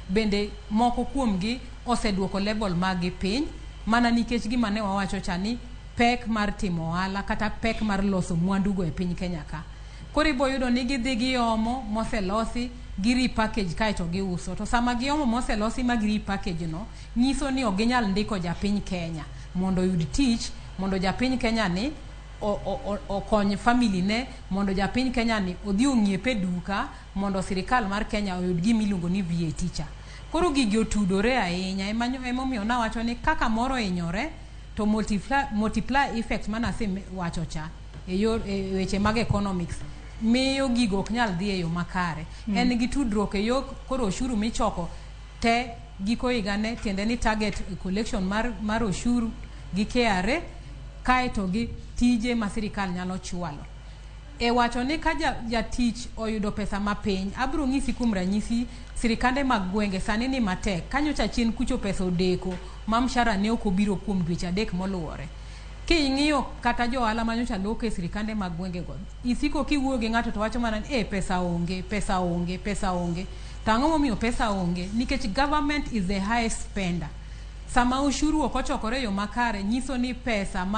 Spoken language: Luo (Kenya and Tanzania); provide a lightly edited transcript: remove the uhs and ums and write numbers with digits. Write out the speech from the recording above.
Bende moko kuomgi oseduoko level mag gi piny mana nikech gima ne wawacho cha ni pek mar timo ohala kata pek mar loso mwandu go e piny Kenya ka. Koro ibo yudo ni gidhi giomo moselosi, gi repackage kaeto giuso. To sama giomo moselosi ma gi repackage no, nyiso ni ok ginyal ndiko japiny Kenya mondo oyud tich, mondo japiny Kenya ni okony family ne, mondo japiny Kenya ni odhi ong'iep e duka, mondo sirikal mar Kenya oyud gima iluongo ni VAT cha. Koro gigi otudore ahinya, emomiyo nawacho ni kaka moro ohinyore to multiply effect manasewacho cha e yor e weche mag economics miyo gigo ok nyal dhi e yo makare. En gi tudruok e yo koro oshuru michoko te giko higa ne, tiende ni target collection mar oshuru gi KRA kaeto gi tije ma sirikal nyalo chwalo. E wacho ni ka jatich oyudo pesa mapiny, abiro ng'isi kuom ranyisi sirikande mag gwenge sani ni matek. Ka nyocha chien kucho pesa odeko ma mshahara ne ok obiro kuom dweche 3 moluwore. King'iyo kata jo ohala manyocha loko e sirikande mag gwenge go, isiko kiwuoyo gi ng'ato to wacho mana ni pesa onge, pesa onge, pesa onge. To ang'o momiyo pesa onge? Nikech government is the highest spender. Sama ushuru ok ochokore e yo makare, nyiso ni pesa ma